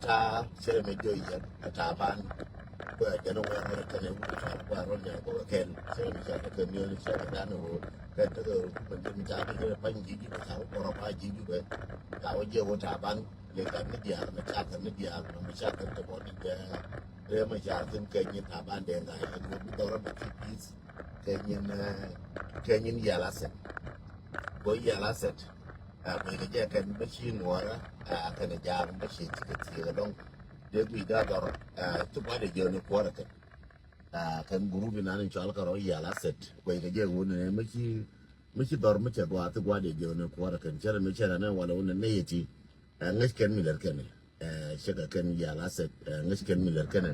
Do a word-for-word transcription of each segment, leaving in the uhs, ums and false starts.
Cɛ mi jiök yɛn a Taban. Kuɛ jɛn wɛr wɛr kɛn wut a cual kuɛ rɔl jɛn kɛ kɛl. Cɛ mi cɛ kɛ kɛ miöl cɛ kɛ dan wut kɛ tekɛ rut mɛ jɛn ca kɛ kɛ pany ji̱ Jubɛ ca wä kɔrɔ pa ji̱ Jubɛ. Ca wä jiɛ wä Taban. Lɛ kɛ mi diaal mɛ ca kɛ mi diaal mɛ ca kɛ tɛ bɔ ni jɛ. Rɛ mɛ ca thin kɛ nyi Taban dee ŋa̱c kɛ wä bi dhɔrɔ bɛ ki peace. Kɛ nyin kɛ nyin yal asset. Go yal asset. Kui̱ kɛ jɛ kɛn bä ci nuɔrä kɛn jaam bä ci ti kɛ ti kɛ dɔŋ. Dee guic da dhɔr ti gua̱dɛ jiɔni kuɔrɛ kɛn. Kɛn group inan in cɔal kɛ rɔ yal asset. Kui̱ kɛ jɛ wun ni mi ci mi ci dhɔr mi cɛ gua ti gua̱dɛ jiɔni kuɔrɛ kɛn cɛ rɛ mi cɛ rɛ ni walɛ wun ni yɛ ti. Ŋäc kɛn mi lɛr kɛn. Cɛ kɛ kɛn yal asset ŋäc kɛn mi lɛr kɛn.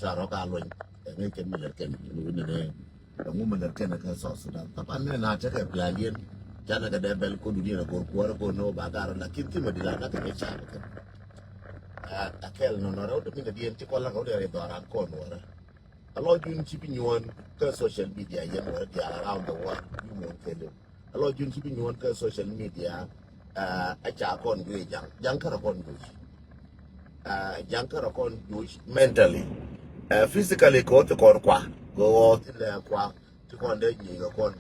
Ca rɔ ka luny ŋäc kɛn mi lɛr kɛn. Wun ni Ɛŋu mi lɛr kɛn kä South Sudan. Taban mɛ na tekɛ plan yɛn. Canɛ kɛ dee bɛl ko dunia na gor kuɔrɛ ko no ba gar lakin ti ma dila na kɛ ca kɛ. A kɛl nɔ nɔ rɛw de mi na diɛn ti kɔla kɛ wudɛ rɛ dɔran kɔn wara. A lɔ jun ci bi nyuɔn kä social media yɛn wara dial around the world. Bi muɔn kɛlɛ. A lɔ jun ci bi nyuɔn kä social media. A ca kɔn juic jaŋ jaŋ kärɛ kɔn juic. Jaŋ kärɛ kɔn juic mentally. Physically kɛ wä ti kɔn kua kɛ wä ti lɛ kua ti kɔn dee nyic kɛ kɔn.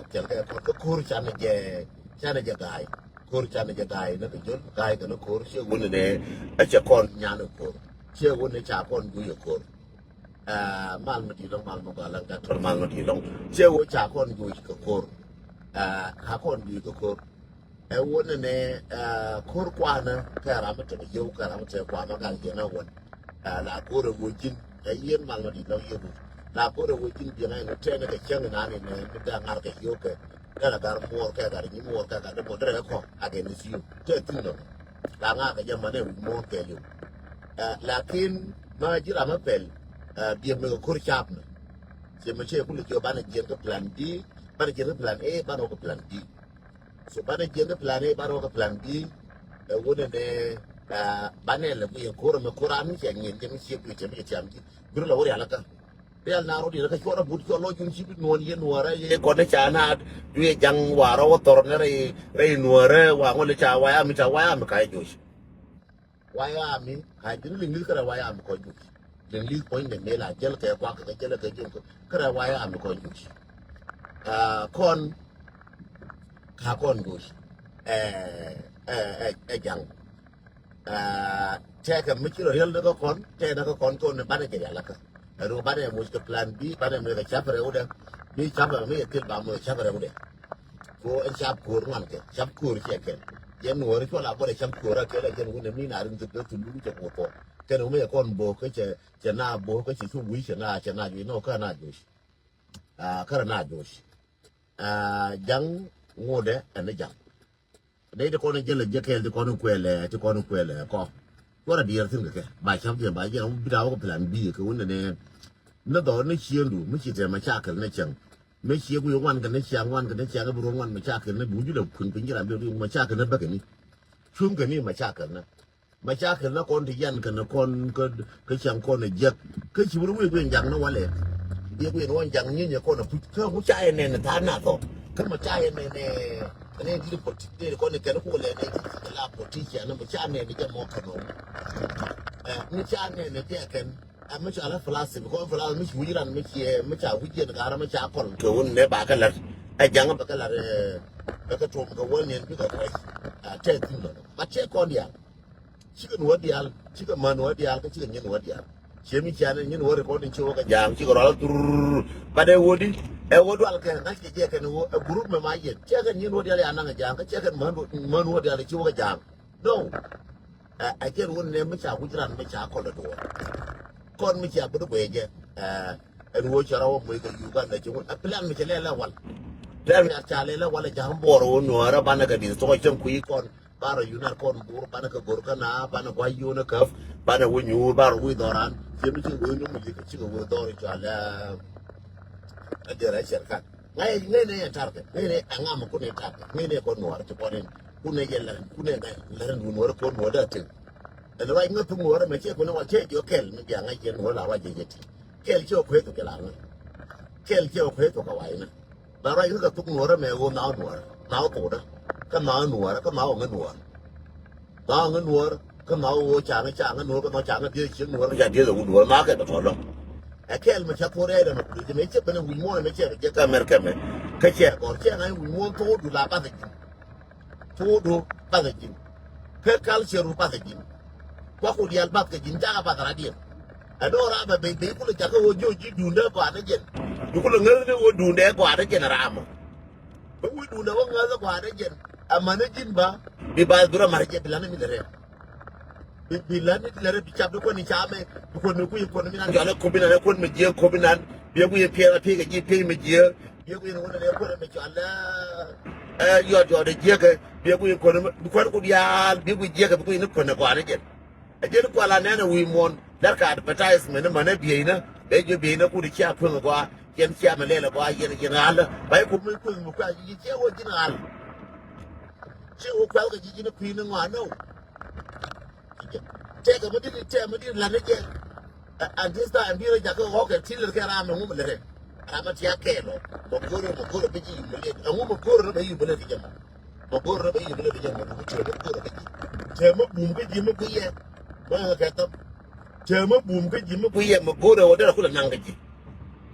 Thil kɛ kɔn kä ko̱r canɛ jɛ canɛ jɛ ga̱a̱y. Ko̱r canɛ jɛ ga̱a̱y ni kɛ jol ga̱a̱y kɛ ni ko̱r ciɛ wun ni dee ɛ cɛ kɔn nyan kɛ ko̱r ciɛ wun ni ca kɔn juic kɛ ko̱r. Mal mi di̱i̱t lɔŋ mal mi gɔaa lɛŋ gat tɔr mal mi di̱i̱t lɔŋ. Ciɛ wä ca kɔn juuc kɛ ko̱r. Ka kɔn juuc kɛ ko̱r. Ɛ wä nɛnɛ ko̱r kuanä kɛ ram mi tekɛ yio̱w kɛ ram mi tekɛ kuanä gal jiɛn ɛ wän. La ko̱r ɛ wä ji̱n ɛ yien mal mi di̱i̱t lɔŋ yio̱w. La ko̱r ɛ wä ji̱n biɛŋ ɛ ni tɛn kɛ cäŋ inan inɛ mi dee ŋa̱r kɛ yio̱w kɛ. Dee la gar muɔɔr kɛ gar nyi muɔɔr kɛ gar dee muɔɔr dee rɛ kɛ kɔk against you. Tɛ thi̱n nɔ. La ŋa̱r kɛ jɛ manɛ wi̱c muɔɔr kɛ yio̱w. Lakin ma ji̱ ram mi pɛl. Biɛ mɛ kɛ ko̱r cap ni. Cɛ mɛ cɛ kulɛ jiɔ banɛ jiɛn kä plan B, banɛ jiɛn kä plan A, banɛ wä kä plan B. So banɛ jiɛn kä plan A, banɛ wä kä plan B. Ɛ wunɛ nɛ banɛ lɛ kuiɛ ko̱r mɛ ko̱r an cɛ ŋiɛn jɛ mi ciɛ kuiɛ cɛ mi cɛ tiam ji̱. Biri lɛ wä rial kä. Rial na rɔ diɛ kä cuɔrɛ but cuɔ lɔ jun ci bi nuɔn yɛ nuɔrɛ yɛ kɔn ni ca na du yɛ jaŋ warɔ wä thɔr ni rɛy rɛy nuɔrɛ wa ŋɔ lɛ ca waya mi ca waya mi ka yɛ joc. Waya mi ka jin liŋ liŋ kɛ rɛ waya mi kɔn juc. Liŋ liŋ kɔn ne mela jɛl kɛ kuak kɛ jɛl kɛ jɛl kɛ rɛ waya mi kɔn juc. Kɔn ka kɔn juc. Ɛ ɛ ɛ jaŋ. Tɛkɛ mi ci rɔ riɛl ni kä kɔn tɛkɛ ni kä kɔn kɔn ni banɛ jɛ rial kä. Ɛ ru banɛ muc kɛ plan B banɛ muc kɛ cap rɛwdɛ. Mi cap rɛ mi yɛ thil ba muc kɛ cap rɛwdɛ. Ko ɛn cap ko̱o̱r ŋuan kɛ cap ko̱o̱r ciɛ kɛn. Yɛn nuɔɔri cuɔl a bɔrɛ cap ko̱o̱r a kɛn a jɛn wunɛ mi na rin thit bɛ thul wun cɛ kuɔth kɔ. Kɛn wumɛ yɛ kɔn bo̱o̱k kä cɛ cɛ na bo̱o̱k kä cɛ cu wi̱i̱ cɛ na cɛ na juic nɔ kä na juic. Kä na juic. Jaŋ ŋotdɛ ɛn jaŋ. Dee ti kɔn jɛl jɛ kɛɛl ti kɔn kuɛl ti kɔn kuɛl kɔ. Cuɔrɛ diɛɛr thi̱n kɛ kɛ ba cam thi̱n ba jɛn wun bita wä kɛ plan B kɛ wun nɛ. Ni dhɔr ni ciëŋdu mi ci tɛm macakɛl ni cäŋ. Mi ciëŋ wi̱i̱ ŋuan kɛ ni ciaŋ ŋuan kɛ ni ciaŋ bi ruɔ̱n ŋuan macakɛl ni bi wi̱c lɛ kui̱n piny ji̱ ram bi macakɛl ni bäkɛ ni. Cuŋ kɛ ni macakɛl ni. Macakɛl ni kɔn ti yan kɛ ni kɔn kä cäŋ kɔn jiäk. Kä ci wur wi̱i̱ guiɛn jaŋ ni walɛ. Wi̱i̱ guiɛn wan jaŋ nyinyɛ kɔn a puc kä ŋu ca yɛ nɛn tha̱a̱n na thɔ. Kä ma ca yɛ nɛn ɛ nɛn di̱t pɔt ti kɔn kɛn kɔn lɛ nɛn di̱t la pɔt ti cian ni ma ca nɛn jɛ mɔ kɛ nɔ. Ni ca nɛn jɛ kɛn. Ɛ mi ca la plastic kɔn plastic mi ci wi̱c ran mi ci mi ca wi̱c yɛn kara mi ca kɔl. Kɛ wun nɛ ba kɛ lat ɛ jaŋ ba kɛ lat ɛ kɛ tom kɛ wä nɛn bikɛ kɔc. Tɛ thin lɔ ba tɛ kɔn dial. Cikɛ nuɔ dial cikɛ män nuɔ dial kä cikɛ nyin nuɔ dial. Ciɛ mi cian nyin nuɔ recording ci wä kɛ jaŋ cikɛ rɔl thur. Ba dɛ wä di ɛ wä dual kɛ ŋa̱c kɛ jɛ kɛn wä ɛ group mɛ ma yɛn cɛ kɛn nyin nuɔ dial ya naŋ ɛ jaŋ kä cɛ kɛn män nuɔ dial ci wä kɛ jaŋ. No. Ɛ jɛn wun nɛ mi ca wi̱c ran mi ca kɔl ɛ duɔ̱ɔ̱r. Kɔn mi ca bi di guɛcɛ. Ɛn wä cɛ rɔ wä muc kɛ Uganda ci wun ɛ plan mi cɛ lɛ lɛ wal. Plan mi ca lɛ lɛ wal ɛ ja̱a̱m buɔr wä nuɔ̱ɔ̱rä banɛ kɛ di̱th tɔk cäŋ kui̱ kɔn. Banɛ unite kɔn bur banɛ kɛ go̱r kä na banɛ gua̱c yun ɛ käp. Banɛ wä nyuur banɛ wä dhɔran. Ci mi ci wä nyuur mi ci kɛ ci kɛ wä dhɔr cɔal ɛ. Ɛ derɛ cɛr kan. Ŋa̱c ŋa̱c nɛ yɛn tarkɛ ŋa̱c nɛ aŋa mi kun nɛ tarkɛ ŋa̱c nɛ kɔn nuɔr ti kɔn in kun nɛ yɛn lɛr kun nɛ ŋa̱c lɛr in wun wär kɔn nuɔr da tin. Ɛn ruac ŋa̱c thuk nuɔr mɛ cɛ kun nɛ wal cɛ jɔ kɛl mi bia ŋa̱c yɛn nuɔr la ruac jɛ jɛ ti kɛl cɛ kueth kɛ la ŋa̱c kɛl cɛ kueth kɛ wac na. Ba ruac ŋa̱c kɛ thuk nuɔr mɛ ɣöö naw nuɔr naw thukdä kä naw nuɔr kä naw ŋa̱c nuɔr. Naw ŋa̱c nuɔr. Kä nhɔk ɣöö ca̱ŋ ca̱ŋ nuɔ̱ɔ̱r kä nhɔk ca̱ŋ dieth cieŋ nuɔ̱ɔ̱r kä ca dieth ɛ wut duɔ̱ɔ̱r nhɔk kɛ bɛ tɔ̱ lɔ̱ŋ. Ɛ kɛl mɛ cɛ puɔ̱r rɛy dɛ mɛ kuli jɛ mɛ cɛ ben ɛ wi̱i̱ muɔ̱ɔ̱n mɛ cɛ bɛ jɛ kä America mɛ. Kä cɛ gɔ̱r cɛ ŋa̱c wi̱i̱ muɔ̱ɔ̱n thok du la bath ɛ ji̱n. Thok du bath ɛ ji̱n. Kä culture du bath ɛ ji̱n. Kuak ku diaal bath kɛ ji̱n cakɛ bath radiɛn. Ɛ dɔɔr a bɛ ben ben kulɛ jakä ɣöö ji̱ ɣöö ji̱ duundɛ gɔaa ni jɛn. Bi kulɛ ŋäth ni ɣöö duundɛ gɔaa ni jɛn ram mɔ. Bä wi̱i̱ duundɛ wä ŋäth gɔaa ni jɛn. Amäni ji̱n ba bi bath bi rɔ ma̱r jɛ bi la̱t ni mi lɛ rɛm. Bi, bi la̱t ni ti lɛ rɛm bi cap di kuɔn ni camɛ. Bi kuɔn mi kui̱ kuɔn mi nan cɔal ɛ kopi nan ɛ kuɔn mi jiɛ kopi nan. Bi kui̱ piɛth a piɛ kɛ ji̱ piɛ mi jiɛ. Bi kui̱ ni wä ni lɛ kuɔn mi cɔal ɛ yɔt yɔt ɛ jiɛ kɛ. Bi kui̱ kuɔn mi, bi kuɔn ku diaal, bi kui̱ jiɛ kɛ, bi kui̱ ni kuɔn ɛ gɔaa ni jɛn. Ɛ jɛn kual a nɛn ɛ wi̱i̱ muɔ̱ɔ̱n, lɛr kɛ advertisement män ɛ bieyni, bɛ jiö bieyni kut cia kueŋ ɛ gɔaa, yɛn cia mi lɛl ɛ gɔaa, yɛn, yɛn ɣal. Ba i̱ kum mi kueŋ mi kuɛ̈th, ji̱ cia wä ji̱n ɣal. Ci wä kuɛ̈th kɛ ji̱ ji̱n kui̱ ni ŋɔaa nɔw. Tɛkɛ mi dit, tɛkɛ mi dit la̱t ni jɛ. Ɛ, and this time, bi rɔ jakä ɣɔk kɛ ti lɛr kɛ ram ɛŋu mi lɛr kɛ. Ram ɛ tia kɛɛl ɔ. Mɛ go̱rɛ, mɛ go̱rɛ bi ji̱ yum mi lɛt. Ɛŋu mɛ go̱rɛ rɔ bɛ yum mi lɛt kɛ jɛ mɔ. Mɛ go̱r rɔ bɛ yi̱ mi lɛ bi jɛ mɛ bum cɛ mɛ go̱r rɔ bɛ ji̱. Cɛ mɛ bum kä ji̱ mɛ guiyɛ. Mɛ ŋä kɛ thäm. Cɛ mɛ bum kä ji̱ mɛ guiyɛ mɛ go̱r rɛ wä derɛ kulɛ naŋ kä ji̱.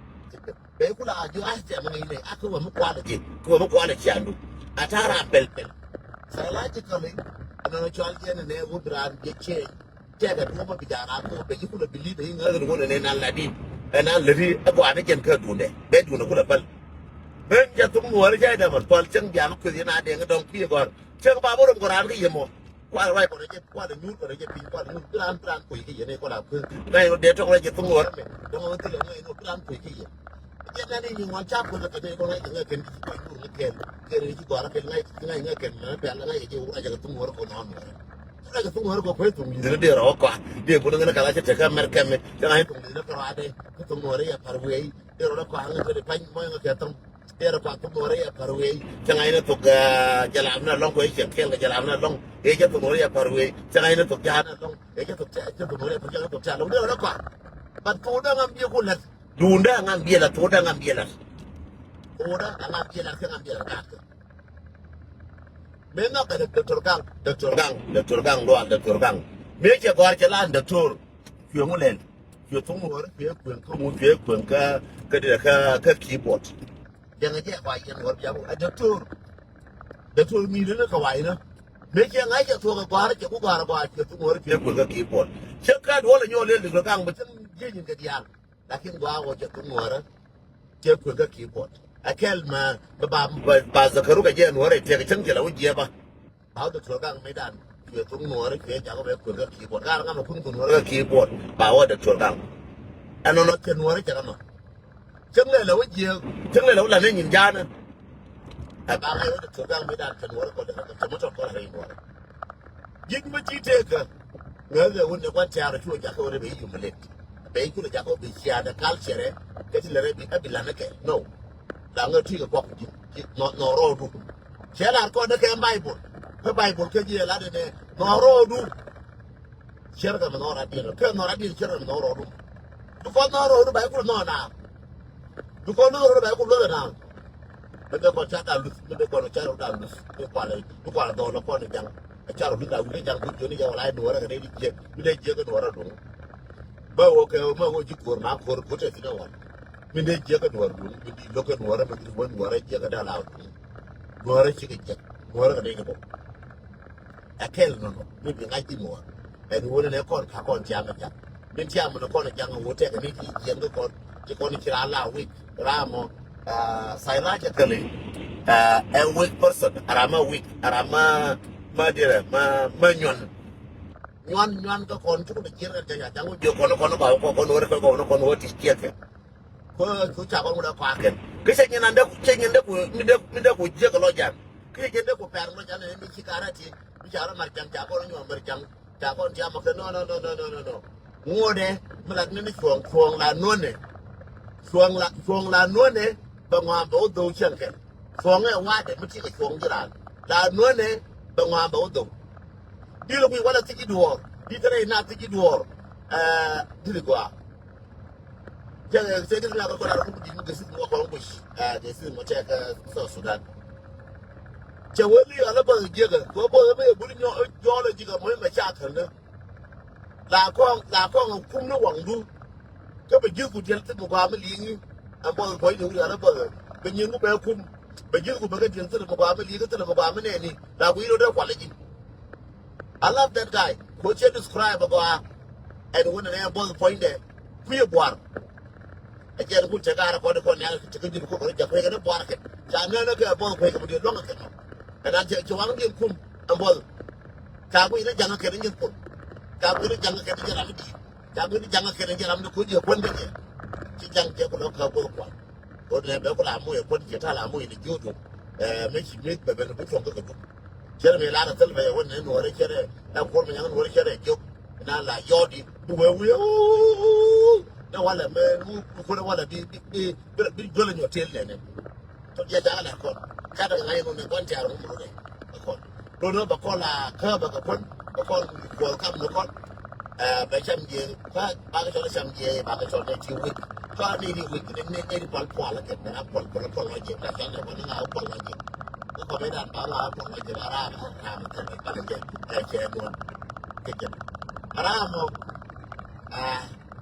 Bɛ kulɛ a ji̱ a cɛ mɛ ŋäc nɛ a kä wä mi kualɛ ji̱. Kä wä mi kualɛ ciandu. A ta̱a̱ raa pɛl pɛl. Psychologically. Ɛn nɔ cual jɛ ni nɛ wä bi raan jɛ cɛ. Tɛkɛ duɔ̱ɔ̱p mi bi ja̱a̱n a ko̱o̱p bɛ ji̱ kulɛ bi li̱t ɛ i̱ ŋäth ni ŋun ɛ nɛn an la di̱t. Ɛn an läti ɛ gɔaa ni jɛn kä duundɛ bɛ duundɛ kulɛ päl. Ben jɛ thuk nuɔɔri jɛ dɛmɛ kual cäŋ bian kueth yɛn a dɛŋ dɔ̱ŋ kui̱ gɔ̱r. Cäŋ ba bä rom kɛ raan kä yɛ mɔ. Kual ruac kɔn jɛ kual nyuur kɔn jɛ piny kual nyuur bi raan bi raan kuec kä yɛn ɛ kɔn a kueth. Ŋa̱c rɔ dee tɔk rɔ jɛ thuk nuɔɔri mɛ dɔ̱ŋ ɛ thilɛ ŋa̱c rɔ bi raan kuec kä yɛn. Jɛ nɛn i̱ nyin ŋuan ca kueth kɛ dee kɔn ŋa̱c kɛ ŋa̱c kɛn ji̱ kuec nuur ŋa̱c kɛn. Kɛn ji̱ gɔ̱a̱r kɛn ŋa̱c ŋa̱c kɛn mɛ pɛl ŋa̱c jɛ wur a jɛ kɛ thuk nuɔɔri kɔn nɔɔn nuɔɔri. Ɛ kɛ thok nuɔɔri kɛ kuec thok li̱th ni dee rɔ kɔa dee bun ŋän kala cɛ tekɛ mɛr kɛmɛ cɛ ŋa̱c thok li̱th ni kɛ rɔadɛ. Kɛ thok nuɔɔri yɛ pa̱r wee dee rɔ kɔa ŋän kɛ pany mɔc ŋä kɛ thok dee rɔ kɔa thok nuɔɔri yɛ pa̱r wee cɛ ŋa̱c ni thok jɛ lam ni alɔŋ kɛ cɛ kɛl kɛ jɛ lam ni alɔŋ. Ɛ cɛ thok nuɔɔri yɛ pa̱r wee cɛ ŋa̱c ni thok ja̱a̱n ni alɔŋ. Ɛ cɛ thok cɛ thok nuɔɔri yɛ pa̱r cɛ ŋa̱c thok ca lɔŋ dee rɔ kɔa. But thok dee ŋa̱m biɛ ku lät duundɛ ŋa̱m biɛ lät thok dee ŋa̱m biɛ lät. Thok dee ŋa̱m biɛ lät kɛ ŋa̱m biɛ lät gaat kɛ. Mëë nhɔk kɛ Doctor Gaŋ, Doctor Gaŋ, Doctor Gaŋ, lual Doctor Gaŋ. Mëë cɛ gɔ̱a̱r cɛ lan Doctor. Cuɛ ŋu lɛl. Cuɛ thuŋ wär, cuɛ kueŋ kä ŋu, cuɛ kueŋ kä, kä dee kä, kä keyboard. Jɛŋɛ jɛ kɔa yɛn wär bia ku. A Doctor. Doctor mi dee ni kɛ wa̱i̱ ni. Mëë cɛ ŋa̱c cɛ thuɔk ɛ gɔ̱a̱r cɛ ku gɔ̱a̱r gɔ̱a̱r cuɛ thuŋ wär, cuɛ kueŋ kä keyboard. Cɛ kä duɔl ɛ nyɔɔl lɛl Doctor Gaŋ bɛ cin jiec nyin kɛ diaal. Lakin gɔaa wä cɛ thuk nuɔɔrä. Cɛ kueŋ kä keyboard. Ɛ kɛl ma ba, ba, ba Zakaru kɛ jɛ nuɔɔrä cɛ kɛ cäŋ cɛ la wä jiɛ ba. Ba wä Doctor Gaŋ mi dan cuɛ thuk nuɔɔrä cuɛ jak bɛ kueŋ kä keyboard. Gar ŋa ma kun kun nuɔɔrä kä keyboard ba wä Doctor Gaŋ. Ɛnɔnɔ cɛ nuɔɔrä cɛ kä nɔ. Cäŋ lɛ la wä jiɛ cäŋ lɛ la wä la ni nyin jaanä. Ɛ ba ŋa̱c wä Doctor Gaŋ mi dan cɛ nuɔɔrä kɔ dɛ cɛ mɔ tɔt kɔ la rɛy nuɔɔrä. Ji̱n mi ti tëëkä. Ŋäth ɛ wun ni gua̱n tiaarä cu jakä wun rɛ bɛ i̱ yum lek. Bɛ i̱ kulɛ jakä wun bi ciaandɛ culture ɛ kɛ ti lɛ rɛ bi ɛ bi lanɛ kɛ. No. La ŋäth ti kɛ kuak ji̱ ji̱ nɔ nɔ rɔɔdu. Cɛ lar kɔn ni kɛ Bible. Kä Bible kä ji̱ ɛ lat ni nɔ rɔɔdu. Cɛr kɛ mi nɔ radiɛn kɛ nɔ radiɛn cɛr kɛ mi nɔ rɔɔdu. Because nɔ rɔɔdu ba i̱ kulɛ nɔ na. Because nɔ rɔɔdu ba i̱ kulɛ nɔ na. Mi dee kɔn ca da luth mi dee kɔn ca da luth mi kualɛ mi kualɛ dhɔl kɔn jaŋ. A car ɔ mi la wuli jaŋ guic joni jɛ wala nuɔrɛ kɛ dee di jiɛk mi dee jiɛk nuɔrɛ duŋ. Bä wä kɛ mɛ wä ji̱ ko̱r ma ko̱r ko̱r tɛ thin ɛ wal. Mi dee jiɛk nuɔrɛ duŋ mi di lo̱k kɛ nuɔrɛ mi di wä nuɔrɛ jiɛk kɛ dee la duŋ. Nuɔrɛ cikɛ jiɛk nuɔrɛ kɛ dee kɛ bɔ. Ɛ kɛl nɔnɔ mi bi ŋa̱c di nuɔrɛ. Ɛn wä nɛ kɔn ka kɔn tiam ɛ jaŋ. Min tiam ni kɔn jaŋ wä tɛk ni ti jiɛn ni kɔn ti kɔn ci raa la weak raa mɔ. Psychologically a weak person, a raa ma weak, a raa ma ma dirɛ ma ma nyuan. Nyuan nyuan kä kɔn cuk ni jiɛn kɛ jaŋ jaŋ wä jiɛ kɔn kɔn ba kɔn kɔn wä rɛ kɔn kɔn wä ti jiɛk kɛ. Ko ko ca kɔn wä dɛ kɔakɛn kä cɛ nyɛn an dɛ cɛ nyɛn dɛ ku mi dɛ mi dɛ ku jiɛk lɔ jan kä cɛ nyɛn dɛ ku pɛr lɔ jan ni ci karɛ ti mi ca rɔ mar jaŋ ca kɔn nyuan mar jaŋ. Ca kɔn tiam ɔ kɛ nɔ nɔ nɔ nɔ nɔ nɔ. Ŋuɔdɛ mi la nini cuɔ̱ɔ̱ŋ cuɔ̱ɔ̱ŋ la nuɔ̱nɛ. Cuɔ̱ɔ̱ŋ la cuɔ̱ɔ̱ŋ la nuɔ̱nɛ bɛ ŋɔam bɛ wä dho̱w cäŋ kɛn. Cuɔ̱ɔ̱ŋ ɛ wa̱dɛ mi ti kɛ cuɔ̱ɔ̱ŋ ji̱ raan la nuɔ̱nɛ bɛ ŋɔam bɛ wä dho̱w. Dil kui̱ wala thi̱ci duɔ̱ɔ̱r di kɛ rɛy na thi̱ci duɔ̱ɔ̱r. Dil gɔaa. Cɛ cɛ gith na kɛ kɔn a rɛ kuk di mi gɛ sith mi wä kɔn kuc. Gɛ sith mi tɛk kɛ South Sudan. Cɛ wä li ala bä jiäkä kɛ wä bä mɛ yɛ buli nyɔ jɔɔl jikä mɔ mɛ ca kän lä. La kɔŋ, la kɔŋ ɛ kum ni waŋdu. Kä bɛ ji̱thku diɛl thil mi gɔaa mi li̱i̱ŋni. Ɛn buɔth puɔ̱nyni wi̱i̱ rɛl ɛ buɔth. Bɛ nyin ku bɛ kum. Bɛ ji̱thku bɛ kɛ diɛl thil mi gɔaa mi li̱i̱ŋ, thil mi gɔaa mi nɛɛni. La ku i̱ rot ɛ kualɛ ji̱. I love that guy. Ku cɛ describe ɛ gɔaa. Ɛn wun ɛn ɛ buɔth puɔ̱nydɛ. Kui̱ ɛ buar. Ɛ jɛn kun cɛ gaar ɛ kɔn ɛ kɔn nial ti kä ji̱n kun kɔn jak kui̱ kɛ ni buar kɛ. Ca nɛn ɛ kɛ buɔth kui̱ kɛ mi diɛ luɔ̱ŋ ɛ kɛ nɔ. Ɛn an cɛ, cɛ waŋ diɛn kum ɛn buɔth. Ca kui̱ ni jaŋ ɛ kɛ ni nyin kun. Ca kui̱ ni jaŋ ɛ kɛ ni jɛ ram mi di̱i̱t. Ca kui̱ ni jaŋ ɛ kɛ ni jɛ ram mi kui̱ jɛ kuɔn kɛ jɛ. Ci jaŋ cɛ ku lɔ kä buɔth kuan. Ɣöö nɛ bɛ ku la moc ɛ kuɔn ciɛ ta̱a̱ la moc ni jiöt ɣöö. Ɛ, mëë ci mi̱eth bɛ ben bi cuɔ̱ŋ kä kɛ dup. Cɛ rɛ mi lar ɛ thil bɛ yɛ wä nɛ nuɔ̱ɔ̱rɛ cɛ rɛ, ɛ kuɔr mi nyaŋ nuɔ̱ɔ̱rɛ cɛ rɛ jiök. Na la yɔɔdi bi wee wi̱i̱. Nɛ walɛ mɛ nu kuɔrɛ walɛ bi, bi, bi, bi duɔlɛ nyɔ tëël nɛnɛ. Tɔ diɛ da̱a̱k la kɔn. Ca dɛ ŋa̱c ɛn wä nɛ gua̱n tiaar wä mɛ rɔ nɛ kɔn. Lo̱n ni bɛ kɔn la kä bɛ kɛ kuän, bɛ kɔn kuɔl kam ni kɔn. Ɛ, bɛ cam jiɛ, ba, ba kɛ cɔl cam jiɛ, ba kɛ cɔl nɛ ti wik. Cɔl nɛ ti wik, nɛ, nɛ, nɛ ti pual pual kɛ, nɛ pual pual pual lɔ jiɛ, bɛ cɔl nɛ kɔn ni ŋa pual lɔ jiɛ. Ni kɔn ni dan ba ŋa pual lɔ jiɛ, ba ram, ram, kɛ, ba kɛ jɛ, ɛ, kɛ duɔn. Kɛ jɛ. Ba ram mɔ, ɛ,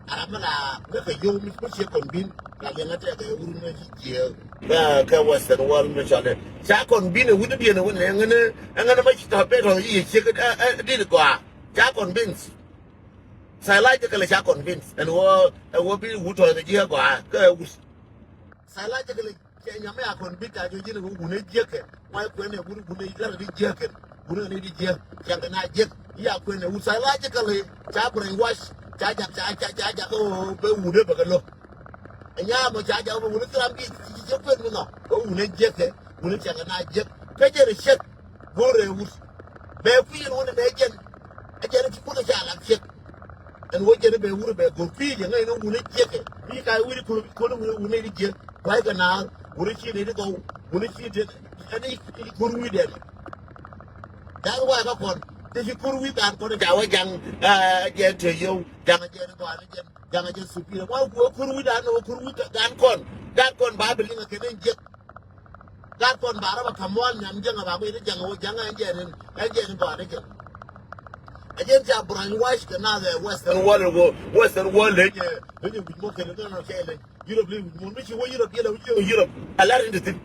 Aram mi la mi kɛ yio̱w mi, mi ciɛ kɔn bin la liɛŋä tɛkɛ wur mi ci jiɛ. Kɛ, kɛ Western world mi cɔl dɛ ca kɔn bin ɛ wut diɛn ɛ wun ɛ ŋän ɛ ŋän ɛ ma ci tɔ pek tɔ i̱ yɛ ciek ɛ, ɛ, dit gɔaa. Ca kɔn bin. Psychologically ca kɔn bin ɛn wä, ɛ wä bi wut tɔ kɛ jiɛ gɔaa kɛ wut. Psychologically. Cɛ nyam mi a kɔn bik a jɔ ji̱n ɛ wun ɛ jiäkɛ. Ŋuay kuɛn ɛ wun, wun ɛ lar di jiäkɛ. Wun ɛ ni di jiäk. Cɛ kɛ na jiäk. I̱ a kuɛn ɛ wun psychologically. Ca brainwash. Ca jak, ca, ca, ca jak ɛ wun ɛ bɛ kɛ lo̱k. Ɛ nyam ɔ ca jak ɛ wun ɛ thil ram bi ci, ci, ci kuɛn mi nɔ. Ɛ wun ɛ jiäkɛ. Wun ɛ cɛ kɛ na jiäk. Kä jɛ rɛ ciek. Go̱o̱rɛ wut. Bɛ kui̱ ɛn wun ɛ bɛ jɛn. Ɛ jɛn ɛ ti kun ɛ ca lam ciek. Ɛn wä jɛn ɛ bɛ wut ɛ bɛ go̱o̱r kui̱ jɛ ŋäc ni wun ɛ ciekɛ. Kui̱ ka wi̱i̱ kun kun wun ɛ wun ɛ di jiek. Kua̱c kɛ naar wun ɛ ci ni di gɔw. Wun ɛ ci ti ɛn i̱ kur wi̱i̱ dɛn. That's why kä kɔn ti ci kur wi̱i̱ dan kɔn ɛ ca wä jaŋ. Ɛ jɛn te yio̱w jaŋ ɛ jɛn kɔn ɛ jɛn jaŋ ɛ jɛn superior. Wä kur wi̱i̱ dan wä kur wi̱i̱ dan kɔn. Dan kɔn ba bi liŋ ɛ kɛ ni jiek. Gat kɔn ba rɔ ba ka̱m muɔ̱ɔ̱n nyam jiäŋ a ba guiy ni jiäŋ a wä jiäŋ a ɛn jɛn in, ɛn jɛn in gɔaa ni jiäŋ. A jɛn ca brainwash kɛ naath ɛ Western world ɛ wä, Western world ɛ jɛ, ɛ jɛ wi̱c muɔ̱ɔ̱n kɛn in nɔnɔ kɛɛl in Europe li wi̱c muɔ̱ɔ̱n mi ci wä Europe yɛl a wi̱c Europe. A lar in ti thi̱n.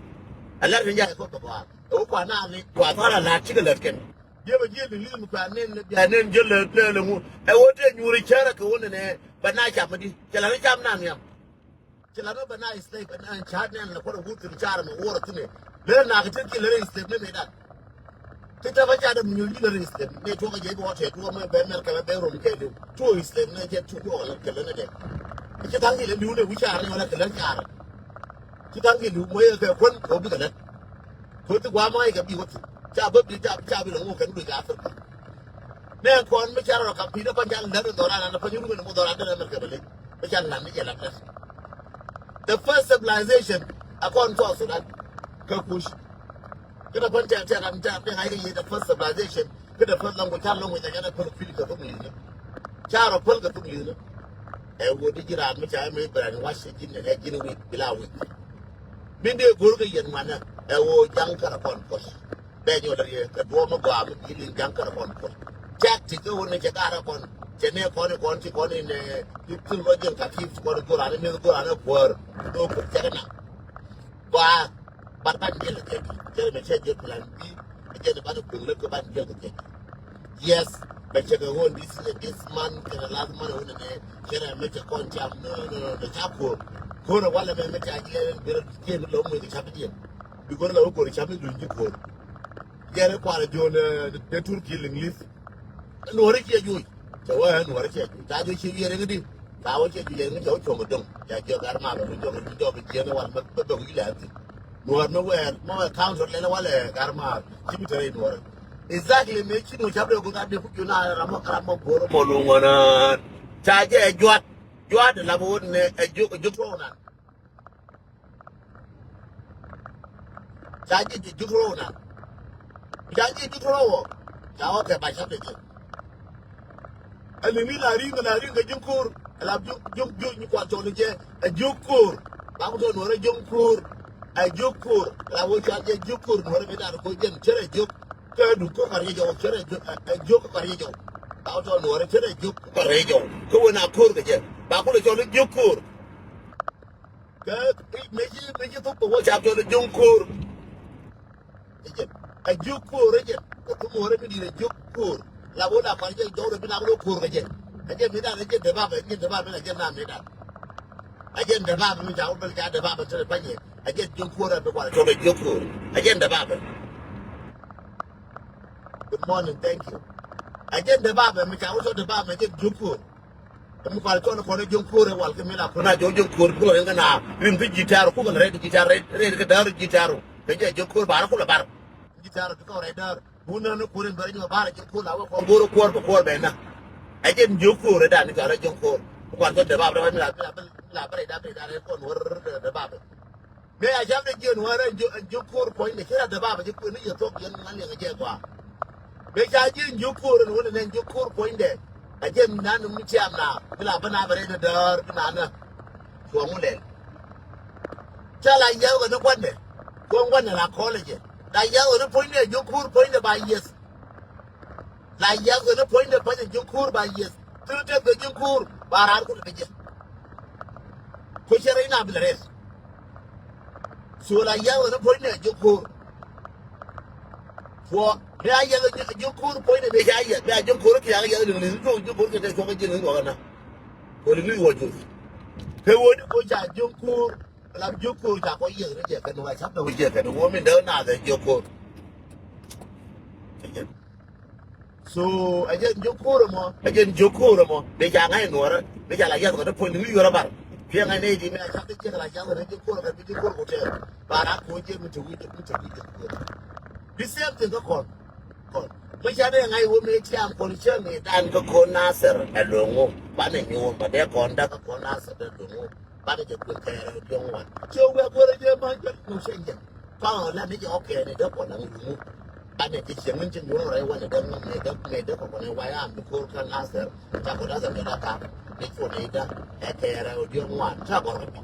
A lar in jɛ a kɔn bɛ gɔaa. Ɛ wä kua naath ni kua thɔl a la̱t cikɛ lät kɛn. Jiɛ bɛ jiɛ liŋ liŋ mi kua nen ni bia nen jiɛ lät lät lɛ ŋu. Ɛ wä tëë nyuuri cärä kɛ wä nɛnɛ bɛ na cam di. Cɛ la̱t ni cam naath nhiam. Ci la rɔ bɛ na slave ɛn, ɛn ca̱a̱t nɛn la kuɔt a wut thi̱n ca̱a̱r mɛ wuɔr a thi̱n ɛ. Lɛ na kɛ ti ki lɛ rɛ slave ni mɛ dan. Ti tɛ bä ca̱a̱t mi nyul ji̱ lɛ rɛ slave ni tuɔk a jɛ bi wä tɛ tuɔk mɛ bɛ mɛr kɛ la bɛ rom kɛ liw. Tuɔk slave ni jɛ tuɔk lɛ kɛ lɛ ni dɛ. Ci thaŋ ki lɛ liw ni wi̱c ca̱a̱r ni wala kɛ lɛ ca̱a̱r. Ci thaŋ ki liw mɔ yɛ kɛ kuän kɛ wä bi kɛ lɛ. Kɛ wä ti gua̱a̱ mɔ yɛ kɛ bi wä thi̱n. Ca bä bi ca, ca bi lɛ ŋu kɛ ni duc Africa. Nɛ kɔn mi ca rɔ kam pi̱i̱t ɛ pan ca lɛt ɛ dhɔran an ɛ pan yurumɛ ni mɔ dhɔran dee mɛ kɛ bɛ lec. Mi ca lan ni jɛ lat lɛt. The first civilization a kɔn South Sudan. Kä Kush. Kä the first tɛk tɛk an tɛk tɛk a yɛ the first civilization. Kä the first language ca language a yɛn a pɛl kui̱ kɛ thok li̱th ni. Ca rɔ pɛl kɛ thok li̱th ni. Ɛ wä di ji̱ raan mi ca mi brainwash ji̱n ɛ ji̱n wi̱i̱ bila wi̱i̱. Min dee go̱r kɛ yɛn ŋuanɛ ɛ wä ja̱ŋ kärɛ kɔn Kush. Bɛ nyɔl riɛ kɛ duɔ̱ɔ̱p mi gɔaa mi ji̱ liŋ ja̱ŋ kärɛ kɔn kuɔth. Tactic kä wun ni cɛ garɛ kɔn cɛ nɛ kɔn i̱ kɔn ci kɔn in ti lɔ jiɛn ka ki̱i̱p ci kɔn i̱ go̱r anɛ mi̱eth go̱r anɛ kuäär. Dho̱o̱k kuɔth cɛ kɛ naŋ gɔaa. Bat ban jiɛl kɛ kɛ cɛ rɛ mɛ cɛ jiɛl plan B. Cɛ ni ban kueŋ lät kɛ ban jiɛl kɛ kɛ. Yes, bɛ cɛ kɛ ɣöö this year, this month kɛnɛ last month wun ni cɛ rɛ mɛ cɛ kɔn cam nɔ nɔ nɔ ca kuɔth. Kuɔth walɛ mɛ mɛ ca jiɛl in bi rɛ jiɛl in lɔ muc kɛ cap jiɛl. Bi go̱r la wä go̱r cap in luny ji̱ kuɔth. Jɛn kuarɛ John, eh, de Turki English. Nuɔri ciɛ juuc. Cɛ wä nuɔri ciɛ juuc. Ca juuc ci wiɛri ŋi di. Ca wä ciɛ juuc yɛri ŋi cɛ wä cuɔŋ doŋ. Ca jiɔ gar ma bɛ jɔk jɔk jiɛn wal bɛ bɛ wi̱i̱ lɛ ti. Nuɔr mi wɛɛr mi wɛɛr council lɛn wal ɛ gar ma ci bi tɛrɛ nuɔri. Exactly mi ci nuɔr cap de go̱r gat de ku juna ram mɔ ram mɔ go̱r mɔ luŋɔna. Ca jɛ juat juat la bi wä ne ɛ juk juk tuɔɔna. Ca ji̱ ji̱ juk rɔw na. Ca ji̱ juk rɔw wɔ. Ca wä kɛ ba cap kɛ jɛ. Ɛ liŋ ni la ri̱ŋ la ri̱ŋ kɛ ji̱ ko̱r. Ɛ la juk juk juk ni kuat cɔl ni jɛ. Ɛ juk ko̱r. Ba ku tɔ nuɔrɛ juk ko̱r. Ɛ juk ko̱r. La wä ca jɛ juk ko̱r nuɔrɛ mi dar ko jɛn cɛ rɛ juk. Kɛ duk kä kar yɛ jɔw cɛ rɛ juk ɛ juk kä kar yɛ jɔw. Ka wä cɔl Nuɔrɛ cɛ rɛ jiök kɛ rɛy jɔw. Kä wen a ko̱r kɛ jɛ. Ba kulɛ cɔl i̱ jiök ko̱r. Kä mëë ci, mëë ci thuk kɛ wä cap cɔl i̱ jiök ko̱r. Ɛ jɛn. Ɛ jiök ko̱r ɛ jɛn. Kä thuk Nuɔrɛ mi di̱i̱t ɛ jiök ko̱r. La wä la kɔn jɛ jɔw rɛ bi na kulɛ ko̱r kɛ jɛ. Ɛ jɛn mi dan ɛ jɛn dee ba bɛ, ɛ jɛn dee ba bɛ, ɛ jɛn na mi dan. Ɛ jɛn dee ba bɛ mi ca wä bɛ ca dee ba bɛ te rɛ panyɛ. Ɛ jɛn jiök ko̱r ɛ bi kual cɔl i̱ jiök ko̱r. Ɛ jɛn dee ba bɛ. Good morning, thank you. Ɛ jɛn dee ba bɛ mi ca wä cɔl dee ba bɛ ɛ jɛn jiök ko̱r. Kɛ mi kual cɔl kɔn jiök ko̱r ɛ wal kɛ mi la kɔn a jɔw jiök ko̱r bi kɔn ɛ ŋa na rim ti ji̱ tɛɛr ku kɔn rɛy ti ji̱ tɛɛr rɛy rɛy kɛ däär ji̱ tɛɛr. Kɛ jɛ jiök ko̱r bar kulɛ bar. Ji̱ tɛɛr ti kɔn rɛy däär. Wun nä ni ko̱r in bɛ rɛy nyɔ bar jiök ko̱r la wä kɔn go̱r kuɔr bɛ kuɔr bɛ na. Ɛ jɛn jiök ko̱r ɛ dan ni kɔn jiök ko̱r. Kual cɔl dee ba bɛ mi la mi la mi la bɛ rɛy da bɛ rɛy da rɛy kɔn wär dee ba bɛ. Mëë a cam ni jiɛn wäär ɛn jiök ko̱r puɔ̱nydɛ ci rat dee bapɛ ci kuën ni yɛ thuɔ̱k yɛn ŋuan liɛŋ jɛ gɔaa. Mëë ca jiɛn jiök ko̱r ɛn wun ɛn ɛn jiök ko̱r puɔ̱nydɛ. A jiɛn mi nan mi tiam na mi la bä na bɛ rɛy ni däär bi na nä. Cuɔ̱ŋ wun lɛl. Ca la yɛth kɛ ni gua̱ndɛ. Cuɔ̱ŋ gua̱ndɛ la kɔl ɛ jɛ. La yɛth kɛ ni puɔ̱nydɛ jiök ko̱r puɔ̱nydɛ ba yɛth. La yɛth kɛ ni puɔ̱nydɛ pa̱ny ɛ jiök ko̱r ba yɛth. Thil tɛth kɛ jiök ko̱r ba raar kulɛ bi jɛ. Kuecɛ rɛy na bi lɛ rɛth. So la yɛth kɛ ni puɔ̱nydɛ jiök ko̱r. Puɔ bɛ a yɛth ɛ jiök ko̱r puɔ̱nydɛ bɛ ca yɛth bɛ a jiök ko̱r kiak yɛth liŋ liŋ tuɔk jiök ko̱r kɛ tɛ cuɔk jiɛn liŋ wä kɛ na. Kɛ liŋ liŋ wä juth. Kɛ wä ni kuec ca jiök ko̱r. Lam jiök ko̱r ca kɔ yiëk ni jɛ kɛn wa cap dɔ̱ŋ jɛ kɛn wä min dee naath ɛ jiök ko̱r. So ɛ jɛn jiök ko̱r ɛmɔ ɛ jɛn jiök ko̱r ɛmɔ bi ca ŋa̱c nuɔrä bi ca la yath kɔn ɛ puɔ̱ny ni yuɔrä bar. Piɛŋ ɛ nɛy di mɛ a cap dee jiɛk la yath kɔn ɛ jiök ko̱r kɛn bi jiök ko̱r ku tɛɛr. Ba rak ko̱ jiɛk mi te wi̱c mi te wi̱c jiök ko̱r. Bi same thing kä kɔn kɔn mi ca dee ŋa̱c wä mi tiam kɔn cä mi dan kä ko̱n Nasir ɛ lo̱ŋ wä banɛ nyuur ba dee kɔn dak kä ko̱n Nasir dee lo̱ŋ wä. Banɛ jɛ kuël kɛɛrɛ diɔ̱ŋ wan. Cɛ wɛ kuɛrɛ jɛ ma jɛ nu cɛ jɛ. Kɔn la ni jɛ ɔkɛ ni dɛ kɔn la ŋu. Banɛ jɛ cɛ ŋun cɛ nyuɔn rɛ wan dɛ ŋun ni dɛ ni dɛ kɔn ni wa ya mi kor ka Nasir. Ca kɔn Nasir ni da ka. Ni cu ni da. Ɛ kɛɛrɛ diɔ̱ŋ wan. Ca kɔn rɛ.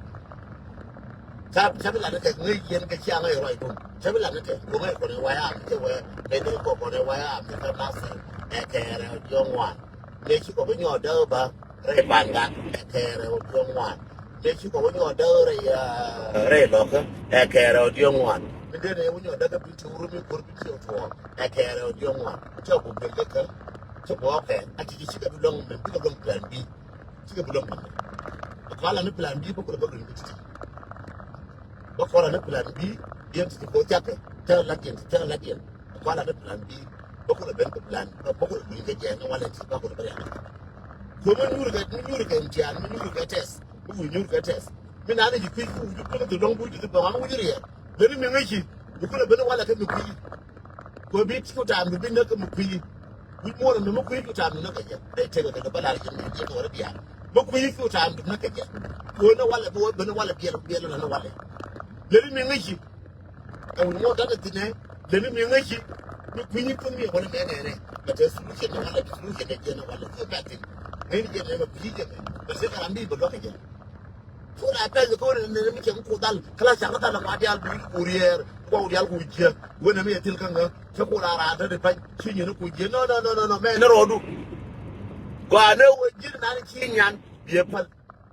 Ca ca bi la ni kɛ ŋun yɛn kɛ cia ŋun rɔ idun. Ca bi la ni kɛ ko ŋun kɔn ni wa ya mi cɛ wɛ. Ni dɛ kɔn ni wa ya mi ka Nasir. Ɛ kɛɛrɛ diɔ̱ŋ wan. Ni ci kɔ bi nyɔ dɛ ba. Rɛy Pangak ɛ kɛɛrɛ wä diɔ̱ŋ wan. Dee ci kɔ wä nyɔɔdä rɛy, ah, rɛy Lɔkä ɛ kɛɛrɛ wä diɔ̱ŋ wan. Mi dee rɛy wä nyɔɔdä kä bi ti wurumi kur bi ti wä tuɔɔk ɛ kɛɛrɛ wä diɔ̱ŋ wan. Cɛ ku bel kä kä cɛ ku ɔkɛ a ci ci cikɛ bi lɔŋ mɛ bikɛ lɔŋ plan B. Cikɛ bi lɔŋ mɛ. Kɔala ni plan B bä kulɛ bä grin bi ti ti. Bä kɔala ni plan B. Diɛn ti ti ko cakɛ cɛ la diɛn cɛ la diɛn. Kɔala ni plan B. Bä kulɛ ben kɛ plan bä kulɛ duny kɛ jɛ ni walɛ ti bä kulɛ bä rial. Kuɛ mi nyuur kɛ mi nyuur kɛ imtihan mi nyuur kɛ tɛth mi wi̱i̱ nyuur kɛ tɛth. Mi nani ji̱ kui̱ kui̱ kui̱ kui̱ lɔŋ buc ti bä ŋam wi̱i̱ riɛl. Leni mi ŋäci bi kulɛ ben walɛ kɛ mi kui̱. Kuɛ bi ti ku taam bi bi näk kɛ mi kui̱. Wi̱i̱ muɔr mi mi kui̱ ku taam bi näk kɛ jɛ. Dee tekɛ kɛ bä lar jɛ mi jɛ kɛ wä rial. Mi kui̱ ku taam bi näk kɛ jɛ. Kuɛ ni walɛ bi wä ben walɛ biɛl biɛl ni walɛ. Leni mi ŋäci. Ɛn wun mɔ tanɛ thinɛ leni mi ŋäci. Mi kui̱ni thun mi ɛ wunɛ mɛ nɛnɛ. Mɛ te solution ni walɛ solution ni jɛ ni walɛ thun bɛ thin. Ŋäni jɛ mɛ mɛ kui̱ni jɛ mɛ mɛ se karam bi bɛ luɔk kɛ jɛ. Thun a pɛl kɛ wunɛ nɛnɛ mi cɛ mi ku dhal kala ca mi dhal ma dial bi ku riɛɛr. Kua ku dial ku jiɛ wunɛ mi ɛ thil kä ŋä. Cɛ ku la raa te di pany ci nyini ku jiɛ no no no no no mɛ ni rɔɔdu. Gɔaa ni wä ji̱n nani ci nyan biɛ päl.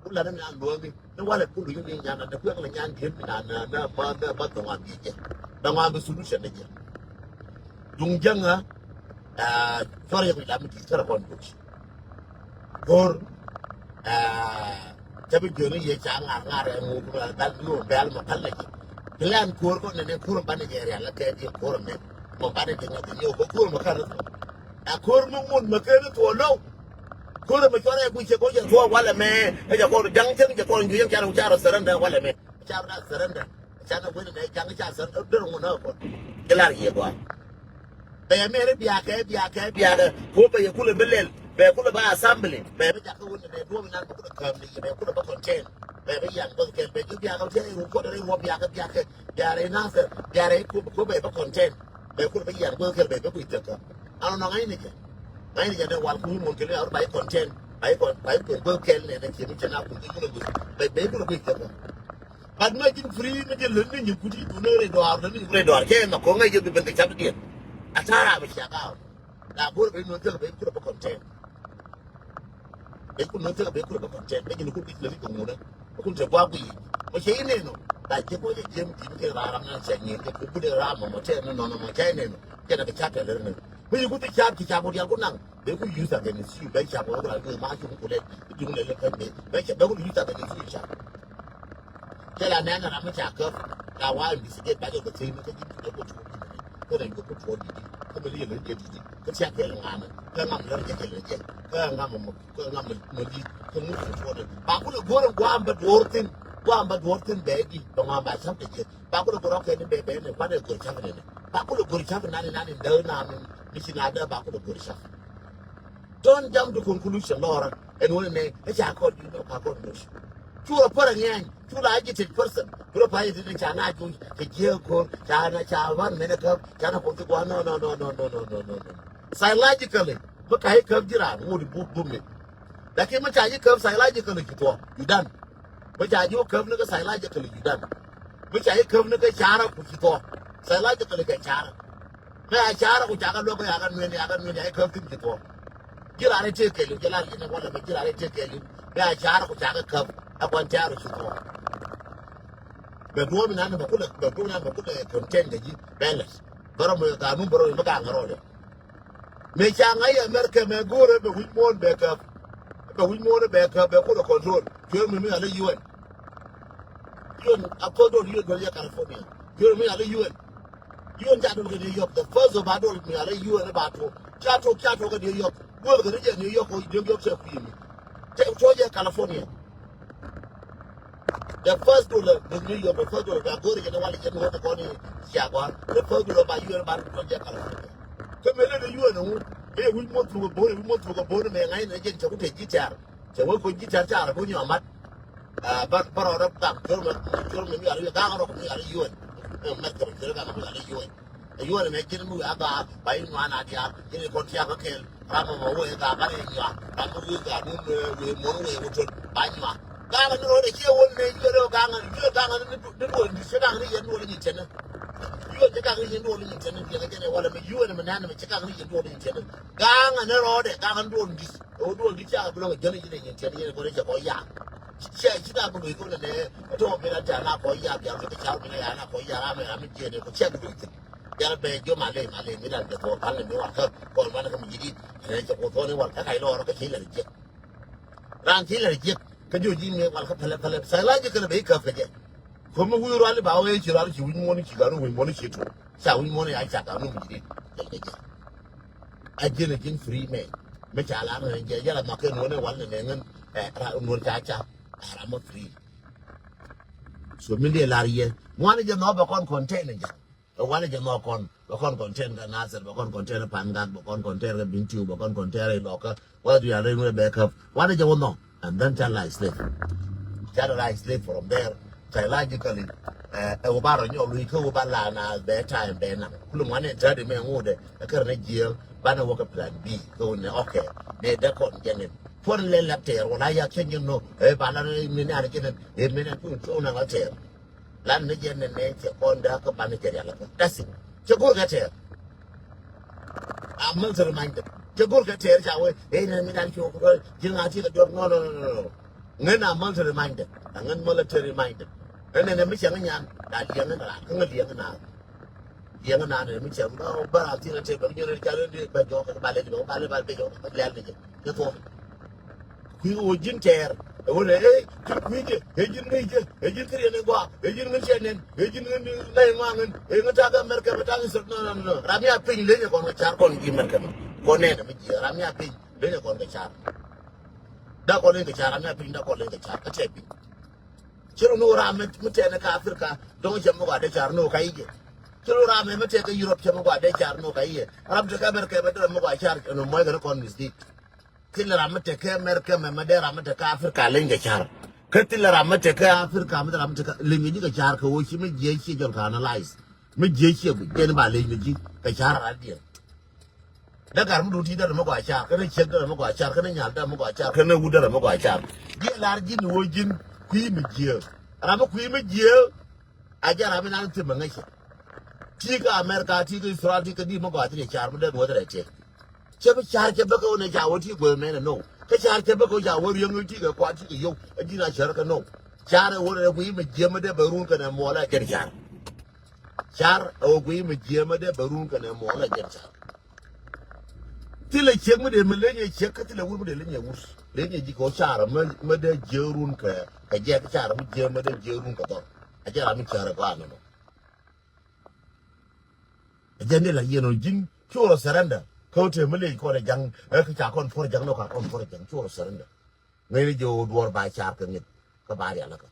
Ku la ni mi a luɔ̱ŋ ni ni walɛ ku luny ni nyan na ni kuɛk la nyan diet mi na na na ma na ma dhɔŋ a bi jɛ. Dhɔŋ a bi solution ni jɛ. Duŋ jäŋä. Cɔr yɛ ku la mi ti tɛrɛ kɔn duc. Kor. Cɛ bi jiöni yɛ ca ŋar ŋar ɛ ŋu ku la dal bi wä bɛl ma pal na jɛ. Plan kor kɔn ni ni kor ba ni jɛ rial la kɛ di kor mɛ. Ma ba ni jɛ ŋa di ni wä kor ma kan ni thɔ. Ɛ kor ma ŋun ma kɛ ni thɔ low. Kor ma cɔr ɛ ku cɛ kor cɛ thɔ walɛ mɛ. Ɛ jɛ kor jaŋ cɛ jɛ kor ju yɛn ca ru ca ru surrender walɛ mɛ. Ca ru surrender. Ca na wen mɛ jaŋ ca surrender der ŋun na kor. Ilar yɛ gɔaa. Bɛ yɛ mɛri biakɛ biakɛ biakɛ. Ko bɛ yɛ kulɛ bi lɛl bɛ kulɛ ba assembly bɛ bi jakä wun mɛ duɔm inan bɛ kulɛ käm ni bɛ kulɛ ba contain. Bɛ bi yan bä kɛl bɛ ju biakɛ tɛ ru kɔdɛ ru biakɛ biakɛ. Biarɛ Nasir biarɛ ko ko bɛ ba contain. Bɛ kulɛ ba yan bä kɛl bɛ bɛ kui̱ tɛkä. An nɔ ŋa̱cni jɛ. Ŋa̱cni jɛ dee wal kui̱ mun kɛl a ba contain. Ba kɔn ba kɔn bä kɛl nɛ nɛ kiɛ mi cɛ na kun kɛ kulɛ bä bɛ kulɛ kui̱ tɛkä. But mi ji̱n free mi ji̱n lön ni nyin kuti dun ni rɛy dɔaar lön ni nyin rɛy dɔaar kɛ nɔ ko ŋäc jɛ bi ben kɛ cap diɛn. A ta̱a̱ raa bi ciak out. La go̱r ben nuɔ̱n thil ben kulɛ bä content. Ben kul nuɔ̱n thil ben kulɛ bä content. Ben ji̱n kul ki̱c lɛ ni kɛ ŋunä. Ben kul te gua̱a̱k guiy. Mɛ cɛ inɛnɔ. La jɛ bɔ jɛ jiɛm ji̱n kɛ raram na cɛ ŋi̱i̱r kɛ kul budɛ ram mɔ mɔ tɛn ni nɔnɔ mɔ cɛ inɛnɔ. Jɛ na kɛ ca tɛl rɛ ni. Mɛ yi kul ti ca ti ca bɔ dial kul naŋ. Bɛ ku use against you, bɛ ca bɔ kula ni ma cu ku lɛ. Di mu lɛ lɛ pɛ bɛ. Bɛ ca bɛ ku use against you ca. Kɛ la nɛn ram mi ca käp. La wa investigate ba jɛ bɛ thin ni kä ji̱ bɛ ku tuɔ di. Kä rɛ ku tuɔ di. Kä bɛ li lɛ jɛ di. Kä cia kɛ lɛ ŋanɛ. Kä ŋam lɛ jɛ kɛ lɛ jɛ. Kä ŋam mɔ. Kä ŋam mɔ di. Kä mu ku tuɔ di. Ba ku lɛ go̱r guam bɛ duɔr thin. Guam bɛ duɔr thin bɛ di. Bɛ ŋam ba sam kɛ jɛ. Ba kulɛ go̱r ɔkɛ ni bɛ bɛ ni kuanɛ go̱r cak ni ni. Ba kulɛ go̱r cak nani nani däk nani mi ci na däk ba kulɛ go̱r cak. Don't jump to conclusion lɔra. Ɛn wani nɛ ɛ ca kɔn di nɔ ka kɔn go̱r. Cu rɔ pär ɛ ŋɛny cu la agitate person. Cu rɔ pa yɛ ti ni ca na cu kɛ jiɛ go̱r ca na ca wan mɛnɛ käp ca na kɔn ti guan no no no no no no no no no. Psychologically mi ka yi käp jiran ŋut bu bu mi. Lakin mi ca yi käp psychologically cu tuɔ you done. Mi ca ji̱ wä käp ni kä psychologically you done. Mi ca ji̱ käp ni kä carä ku ci thuɔ̱k. Psychologically kɛ carä. Mi a carä ku ca kä luäk kä ya kä nueni ya kä nueni ya ji̱ käp thi̱n ci thuɔ̱k. Ji̱ raan i̱ tëë kɛɛliw ji̱ lar ji̱ ni wala mi ji̱ raan i̱ tëë kɛɛliw. Mi a carä ku ca kä käp ɛ kuan carä ci thuɔ̱k. Bɛ duɔ̱ɔ̱p inan bɛ kulɛ bɛ duɔ̱ɔ̱p inan bɛ kulɛ content kɛ ji̱ bɛ lɛs. Bärä mi ganun bärä mi gaŋ rɔɔdɛ. Mëë ca ŋa̱c yɛ America mɛ go̱o̱rɛ bɛ wi̱c muɔ̱ɔ̱n bɛ käp. Bɛ wi̱c muɔ̱ɔ̱n bɛ käp bɛ kulɛ control. Cuɛ mi mi alɛ U N. U N a control U N duɔl yɛ California. Cuɛ mi mi alɛ U N. U N ca dol kɛ New York. The first of ba dol mi alɛ U N ba tuɔ. Ca tuɔ ca tuɔ kɛ New York. Duɔl kɛ ni jɛ New York kɛ New York cɛ kui̱ mi. Cɛ tuɔ jɛ California. The first dollar, the New York, the first dollar, the gory, the one, the one, the one, the one, the first dollar by U N, by the California. Kä mëë lɛ dee U N ŋu, mëë wi̱c muɔ̱th thuk ɛ bo̱o̱r, wi̱c muɔ̱th thuk ɛ bo̱o̱r, mëë ŋa̱c ni jɛn cɛ ku te ji̱ tɛ̈r. Cɛ wee koc ji̱ tɛ̈r ca rɔ go̱ nyɔak mat. Ah, bar, bar rɔ rɔ gam, cor mɛ, cor mɛ mi a rɔ ga̱a̱ŋ rɔ mi a rɔ U N. Ɛ, mɛth kɛ rɔ cor ga̱a̱ŋ mi a rɔ U N. Ɛ yuɔ̱ɔ̱n ɛmɛ ji̱n mi wee a gaak ba i̱ nyuan a diaal ji̱n i̱ kɔn tiak kä kɛɛl. Ram ɛmɔ wee gaak ba rɛy nyuak ram mi wee gaak ni wee muɔ̱n wee wä tot ba nyuak. Gaak ni ro̱o̱dɛ ciɛ wä ni yuɔ̱ɔ̱n rɛw gaak ni yuɔ̱ɔ̱n gaak ni ni duɔl ni cɛ gaak ni yɛn duɔl ni nyin cɛnɛ. Yuɔ̱ɔ̱n cɛ gaak ni yɛn duɔl ni nyin cɛnɛ diɛn kɛnɛ wala mi yuɔ̱ɔ̱n ɛmɛ nɛn ɛmɛ cɛ gaak ni yɛn duɔl ni nyin cɛnɛ. Gaak ni rɔɔdɛ gaak ni duɔl ni di̱t. Ɛ wä duɔl di̱t ca bi lɔŋ ɛ jɛn i̱ ji̱n ɛ nyin cɛnɛ yɛn kɔn i̱ cɛ kɔn yaak. Cɛ ci daa bi luc kɔn nɛ ɛ tɔɔ mi na tɛ̈r na kɔ yaak biak kɛ ca̱r mi na ya na kɔ yaak ram mi ram mi jiɛn ɛ kɔ cɛ bi luc thi̱n. Yal bɛ jiɔ ma ley ma ley mi dan kɛ thuɔɔk pal ni mi wal kä kɔn man kä mi ji̱ dit. Ɛ cɛ kɔ thuɔɔk ni wal kä kac lɔɔr kä ci lɛr jiɛk. Ran ci lɛr jiɛk kä jiɔ ji̱ mi wal kä pɛlɛ pɛlɛ psychologically bɛ i̱ käp kɛ jɛ. Kɔ mi wi̱i̱ rual i̱ ba wee ci rual ci wi̱c muɔ̱n ci gan wi̱c muɔ̱n ci tuɔɔk ca wi̱c muɔ̱n ya ca gan wi̱c ji̱ dit. Jɛ jɛ jɛ. A ji̱n a ji̱n free man. Mi ca lar ni jɛ yɛl a nhɔk kɛ nuɔ̱n i̱ wal ni nɛ ŋän. Ɛ ra nuɔ̱n ca ca. Ɛ ra mɔ free. So min dee lar yɛ ŋuan jɛ nhɔk bɛ kɔn contain jɛ. Ɛ wan jɛ nhɔk kɔn bɛ kɔn contain kɛ Nasir bɛ kɔn contain kɛ Pangak bɛ kɔn contain kɛ Bintiu bɛ kɔn contain kɛ Ilɔkä. Wala du ya rɛy ŋuɛ bɛ käp wan jɛ wä nhɔk. And then ca la slave. Ca la slave from there. Psychologically ɛ wä ba rɔ nyɔk luc kä wä ba la na bɛ time bɛ nam. Kulu ŋuan in tɛt imɛ ŋut ɛ kär ni jiɛl banɛ wä kɛ plan B. Kä wä ni okay. Ni dɛ kɔn jɛ ni. Puɔn lɛ lɛp tɛɛr wala ya kɛ nyɛ no ɛ ba la ni ni ni a ni kɛ ni ɛ mi ni a ni kɛ ni. Lan ni jɛ nɛnɛ cɛ kɔn daa kä ban ni cɛ rial kä. That's it. Cɛ go̱r kɛ tɛɛr. A mental minded. Cɛ go̱r kɛ tɛɛr ca wee. Ɛ nɛ mi dan cok rɔ ji̱ ŋa ti kɛ duɔr. No, no, no, no. Ŋän a mental minded. A ŋän military minded. Ɛ nɛ nɛ mi cɛ ŋä nyan. Da liɛŋ ŋä na. Kä ŋä liɛŋ ŋä na. Liɛŋ ŋä na nɛ mi cɛ ŋä bä ra ti kɛ tɛɛr bɛ mi nyɛ rɛ ca rɛ bɛ jɔk kɛ ba lɛ jɛ bɛ ba lɛ ba lɛ jɔk bɛ lɛ jɛ. Kɛ thuɔ̱k. Kui̱ ɣöö ji̱n tɛɛr ɛ ɣöö lɛ ëë ji̱n kui̱ jɛ ëë ji̱n ŋäc jɛ ëë ji̱n käriɛn in gɔaa ëë ji̱n ŋän cɛ nɛn ëë ji̱n ŋän ŋa̱c in ŋɔaa ŋän ëë ŋän ta̱a̱ kɛ America bɛ ta̱a̱ kɛ sɛr. No, no, no, no. Ram ya piny leny ɛ kɔn kɛ car kɔn ji̱ America mɛ kɔn nɛn ɛ mi ji̱ ram ya piny leny ɛ kɔn kɛ car. Dak kɔn leny kɛ car ram ya piny dak kɔn leny kɛ car kä tɛ piny. Ci rɔ ni wä ram mi tɛn kä Africa dɔ̱ŋ cɛ mi gɔaa dee car ni wä ka i̱ jɛ. Ci rɔ ram mi tɛn kä Europe cɛ mi gɔaa dee car ni wä ka i̱ jɛ. Ram te kä America bɛ dee ram mi gɔaa car ni mɔc kɛ ni kɔn mislead. Thilɛ ram mi te kä America mɛ mɛ dee ram mi te kä Africa leny kɛ car. Kä thilɛ ram mi te kä Africa mi te ram mi te kä leny kɛ ji̱ kɛ car kɛ ɣöö ci mi jiɛ ciɛ jɔl kɛ analyze. Mi jiɛ ciɛ guic jɛn ba leny kɛ ji̱ kɛ car rat diɛn. Dee gar mi dun ti dee ram mi gɔaa car kä ni ciek dee ram mi gɔaa car kä ni nyal dee ram mi gɔaa car kä ni wut dee ram mi gɔaa car. Jiɛ lar ji̱n ɣöö ji̱n kui̱ mi jiɛ. Ram mi kui̱ mi jiɛ. A jɛ ram mi nan thim mi ŋäcɛ. Ti kä America ti kä Israel ti kä di mi gɔaa ti dee car mi dee duɔth rɛy tiɛk. Cɛ bi car cɛ bä kɛ wä nɛ ca wä ti guɛ mɛnɛ no. Kä car cɛ bä kɛ wä ca wä riäŋ ti kɛ kua ti kɛ yio̱w. A ji̱n a cär kɛ no. Car ɛ wä nɛ guiy mɛ jiɛmɛ dee bɛ run kɛ nɛ muɔlɛ kɛn car. Car ɛ wä guiy mɛ jiɛmɛ dee bɛ run kɛ nɛ muɔlɛ kɛn car. Thilɛ ciek mi dee mi lenyɛ ciek kä thilɛ wur mi dee lenyɛ wur. Lenyɛ ji̱ kɛ wä car mɛ dee jiɛ run kɛ kɛ jɛk car mi jiɛmɛ dee jiɛ run kɛ dhɔr. A jɛ ram mi car ɛ gɔaa nɔ nɔ. Ɛ jɛn di la yiɛn ɔ ji̱n ci wä rɔ surrender. Kä wä te mi lec kɔn ɛ ja̱ŋ ɛ kä ca kɔn puɔr ja̱ŋ ni kɔn puɔr ja̱ŋ ci wä rɔ surrender. Ŋäcni jɛ wä duɔr ba car kɛ ŋi̱t kä ba rial kä.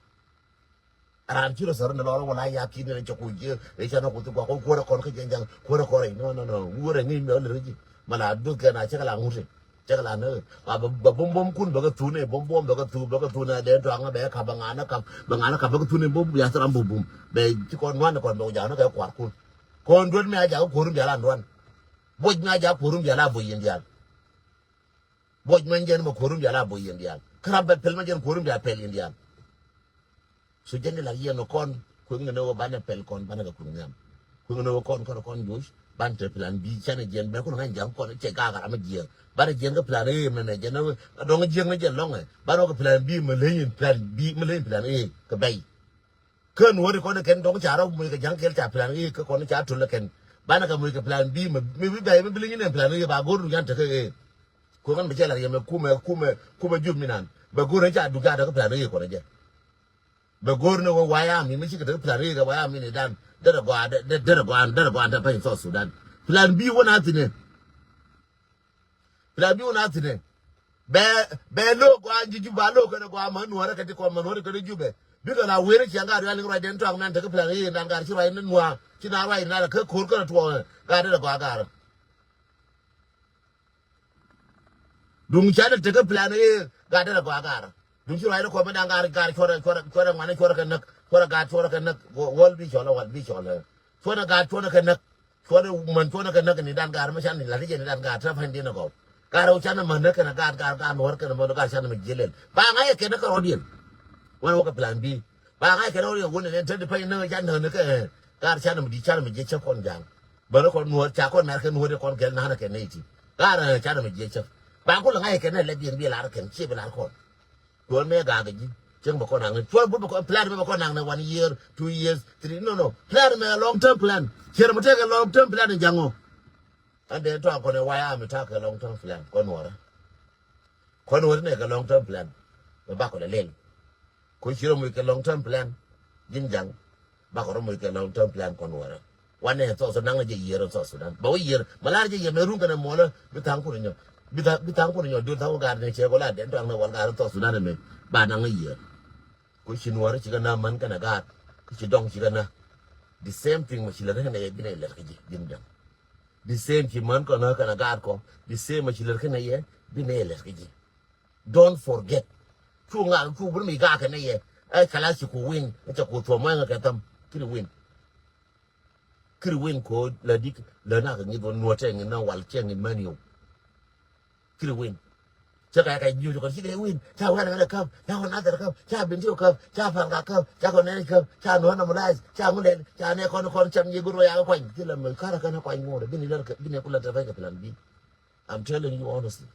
Ɛ ran ci rɔ surrender lɔr wä la ya ki̱n ni cɛ ku ji̱ ɛ ca ni ku thi gua kɔn kuɔrɛ kɔn kä jɛ ja̱ŋ kuɔrɛ kɔn rɛy nɔ nɔ nɔ wurɛ ŋi̱i̱c mi ɔ lɛ rɛ ji̱. Ma la duth kɛ na cɛ kɛ la ŋut. Cɛ kɛ la nä ba bä bum bum kun bä kɛ thun ɛ bum bum bä kɛ thu bä kɛ thun ɛ dee tɔaŋ bɛ kap bä ŋa̱n ɛ kap bä ŋa̱n ɛ kap bä kɛ thun ɛ bum bum ya thram bum bum bɛ ci kɔn nuan kɔn bɛ wä ja̱ nä kɛ kuar kun. Kɔn duet mi a ja̱ kɛ kuorum bia la duan. Buɔc mi a ja̱ kuorum bia la buɔc yɛn diaal. Buɔc mɛn jɛn mɛ kuorum bia la buɔc yɛn diaal. Kärap bɛ pɛl mɛ jɛn kuorum bia pɛl yɛn diaal. So jɛn di la yɛn kɔn kueŋ ni wä banɛ pɛl kɔn banɛ kɛ kueŋ nhiam. Kueŋ ni wä kɔn kɔn kɔn joc ban te plan B canɛ jiɛn bɛ kun ŋa̱n ja̱ŋ kɔn cɛ gak ram jiɛn banɛ jiɛn kɛ plan A mɛmɛ jɛn a dɔŋ jiɛn ni jɛn lɔŋɛ banɛ wä kɛ plan B mɛ leny plan B mɛ leny plan A kɛ bɛy. Kän wä ri kɔn kɛn dɔŋ ca rɔ muc kɛ ja̱ŋ kɛl ca plan A kɛ kɔn ca tul kɛn banɛ kɛ muc kɛ plan B mɛ bi bɛy mɛ bi leny ni plan A ba go̱r du yan tekɛ A. Kueŋ ŋa̱n bɛ cɛ la riɛm mɛ kumɛ kumɛ kumɛ jup mi nan bɛ go̱r ni ca duk ca tekɛ plan A kɔn jɛ. Bɛ go̱r ni wä waya mi mi cikɛ te plan A kɛ waya mi ni dan derɛ gɔaa derɛ gɔaa derɛ gɔaa te pɛny South Sudan. Plan B wä na thin ɛ. Plan B wä na thin ɛ. Bɛ bɛ lo gɔaa ji̱ Juba lo kɛn gɔaa ma nuɔrɛ kɛ ti kɔn ma nuɔrɛ kɛ ti Jubɛ. Bikɛ la weri ciɛ ŋa̱r yua liŋ ruac den tɔak nan tekɛ plan A dan ŋa̱r ci ruac ni nuɔa ci na ruac na lɛ kä ko̱r kɛn tuɔɔŋ ɛ ŋa̱r derɛ gɔaa ga̱r. Duŋ canɛ tekɛ plan A gat derɛ gɔaa gaar. Duŋ ci ruacdɛ kɔmɛ da̱ŋ gaar gaar cuɔrɛ cuɔrɛ cuɔrɛ ŋuanɛ cuɔrɛ kɛ näk cuɔrɛ gat cuɔrɛ kɛ näk. Wäl bi cɔlɛ wäl bi cɔlɛ. Cuɔrɛ gat cuɔrɛ kɛ näk. Cuɔrɛ män cuɔrɛ kɛ näk ni dan gaar mɛ can ni lat i̱ jɛ ni dan gaar te pa̱ny diɛn ɛ gɔw. Gaar wä canɛ män näk kɛnɛ gaat gaar gaat nuɔr kɛnɛ män gaar canɛ mɛ jiɛl lɛl ba ŋa̱c ɛ kɛn näk kɛ rɔ̱diɛn. Wän wä kɛ plan B. Ba ŋa̱c kɛn ɛ rɔ̱diɛn wä ni nɛn te di pa̱ny näk can näk ni kɛ gaat canɛ mɛ di canɛ mɛ jiɛ cä kɔn ja̱a̱ŋ. Bä ni kɔn nuɔ̱ɔ̱r ca kɔn mɛr kɛ nuɔ̱ɔ̱r di kɔn kɛl na̱a̱n kɛ nɛy ti. Kaa rɛ ca dɛ mɛ jiɛ cäk ba kulɛ ŋa̱c kɛ nɛ lɛ biɛn bi lar kɛn cie bi lar kɔn. Tuɔɔr mɛ ga̱a̱k ji̱ cäŋ bä kɔn naŋ ni tuɔɔr bä kɔn plan mɛ bä kɔn naŋ ni one year, two years, three, no no plan mɛ long term plan. Cier mɛ tekɛ long term plan in jaŋɔ. An dee tɔa kɔn ɛ waya mi takɛ long term plan kɔn nuɔrɛ. Kɔn wä ti nɛ kɛ long term plan. Bɛ bakɔ lɛ lel. Ko ci rɔ muc kɛ long term plan. Ji̱n jaŋ. Bakɔ rɔ muc kɛ long term plan kɔn wä rɛ. Wanɛ South Sudan jɛ yier South Sudan. Bɛ wä yier. Mɛ lar jɛ yier mɛ run kɛnɛ muɔlä. Bi thaŋ kun nyɔ. Bi thaŋ kun nyɔ. Dul thaŋ wä gar ni cɛ kɔ la den tɔŋ ni wal gar South Sudan mɛ. Ba naŋ yier. Ko ci nuɔrɛ ci kɛ na män kɛnɛ gaat. Ko ci dɔŋ ci kɛ na. The same thing mɛ ci lɛ rɛ kɛnɛ yɛ bi nɛ lɛr kɛ ji̱. Ji̱n jaŋ. The same ci män kɔn ɣä kɛn a gaat kɔ. The same a ci lär kɛn a yɛ bi nɛ lɛr kä ji̱. Don't forget. Cu ŋa̱a̱k cu bi mi gaak kɛn a yɛ. Ɛ kala ci ku win ɛ cɛ ku thuɔm wɛŋ kɛ thäm. Kiri win. Kiri win ko la dik la nak ŋi̱th wä nuɔ̱t tɛŋ in na wal cɛŋ in män yow. Kiri win. Cä kɛ kɛ ji̱ kɔn cikɛ win ca wɛn wɛn käp ca kɔn nathɛr käp ca binti käp ca paŋka käp ca kɔn nɛn käp ca nuɔ̱n nɔmɔlaith ca ŋun lɛl ca nɛ kɔn kɔn cam ji̱ gur wä yakä kuany. Ci la mɛ karä kɛn kuany ŋuɔ̱t bi ni lɛr bi ni kulɛ tɛ bäny kɛ plan B. I'm telling you honestly.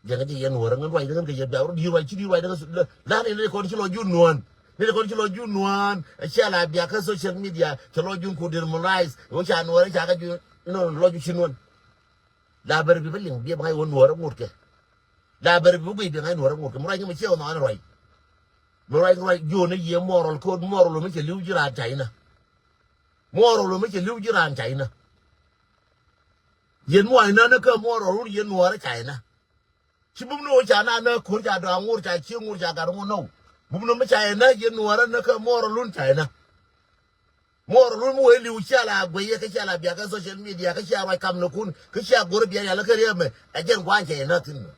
Jɛn kä ji̱ yɛn wärä ŋän ruac däkän kɛ yɛ biak rɔ di̱i̱r ruac ci di̱i̱r ruac däkän la ni ni kɔn ci lɔ jun nuɔ̱n ni kɔn ci lɔ jun nuɔ̱n. Cia la biak kä social media cɛ lɔ jun ku dir mɔlaith wä ca nuɔ̱n ca kä jun nɔ lɔ jun ci nuɔ̱n. La bɛr bi bä liŋ bi bä ŋa̱c wä nuɔ̱ɔ̱rä ŋot kɛ. La bɛr bi bä guiy bi ŋa̱c nuɔ̱ɔ̱rä ŋot kɛ mi ruac ŋä mi ciɛ wä nhɔaani ruac. Mi ruac ruac jiöönä yiëë moral code moral mi cɛ li̱w ji̱ raan cayna. Moral mi cɛ li̱w ji̱ raan cayna. Yɛn muac nänä kä moral wun yɛn nuɔ̱ɔ̱rä cayna. Ci bum ni wä ca na nä ko̱r ca dɔaŋ ŋor ca cieŋ ŋor ca gat ŋor nɔw. Bum ni mi cayna yɛn nuɔ̱ɔ̱rä nä kä moral wun cayna. Muɔr lun mi wee li̱w cia la gueyɛ kä cia la biak kä social media kä cia ruac kam ni kun kä cia go̱r biɛl yal kä riɛmɛ. Ɛ jɛn gua̱a̱c cɛ yɛ näk thi̱n mɛ.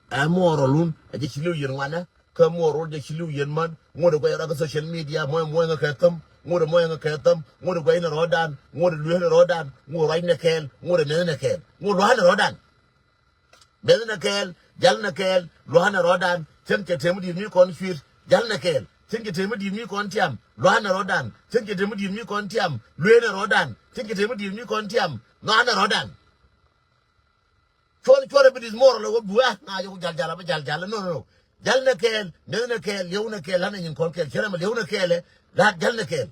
Ɛ muɔr lun ɛ jɛ ci li̱w yɛn ŋuanɛ kä muɔr lun jɛ ci li̱w yɛn män. Ŋot ɛ guɛc rɔ kä social media muɔc muɔc ŋä kɛ thäm. Ŋot ɛ muɔc ŋä kɛ thäm. Ŋot ɛ guɛc ni rɔɔdan. Ŋot ɛ lueeth ni rɔɔdan. Ŋot ruac ni kɛɛl. Ŋot ɛ meth ni kɛɛl. Ŋot lua̱a̱n ni rɔɔdan. Beth ni kɛɛl, jal ni kɛɛl, lua̱a̱n ni rɔɔdan. Cäŋ cɛ tëë mi di̱i̱t mi kɔn cui̱t, jal ni kɛɛl. Cäŋ cɛ tëë mi di̱i̱t mi kɔn tiam, lua̱a̱n ni rɔɔdan. Cäŋ cɛ tëë mi di̱i̱t mi kɔn tiam, luee ni rɔɔdan. Tin kɛ te mi di̱i̱t mi kɔn tiam nhɔanɛ rɔ̱dan. Cuɔr cuɔr bi dis mor lɛ wä buɛ ŋa jɛ ku jal jal abä jal jal. No, no, no. Jal nɛ kɛɛl, neth nɛ kɛɛl, liɛw nɛ kɛɛl, la̱t nɛ nyin kɔn kɛɛl. Cɛ rɛ mɛ liɛw nɛ kɛɛl, la̱t jal nɛ kɛɛl.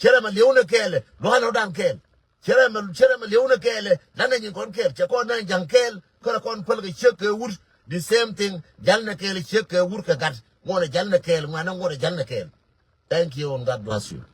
Cɛ rɛ mɛ liɛw nɛ kɛɛl, lua̱n rɔ̱dan kɛɛl. Cɛ rɛ mɛ, cɛ rɛ mɛ liɛw nɛ kɛɛl, la̱t nɛ nyin kɔn kɛɛl. Cɛ kɔn nɛ ja̱ŋ kɛɛl, kärɛ kɔn päl kɛ ciek kɛ wur. The same thing, jal nɛ kɛɛl ciek kɛ wur kɛ gat. Ŋuɔnɛ jal nɛ kɛɛl, ŋuanɛ ŋuɔnɛ jal nɛ kɛɛl. Thank you and God bless you.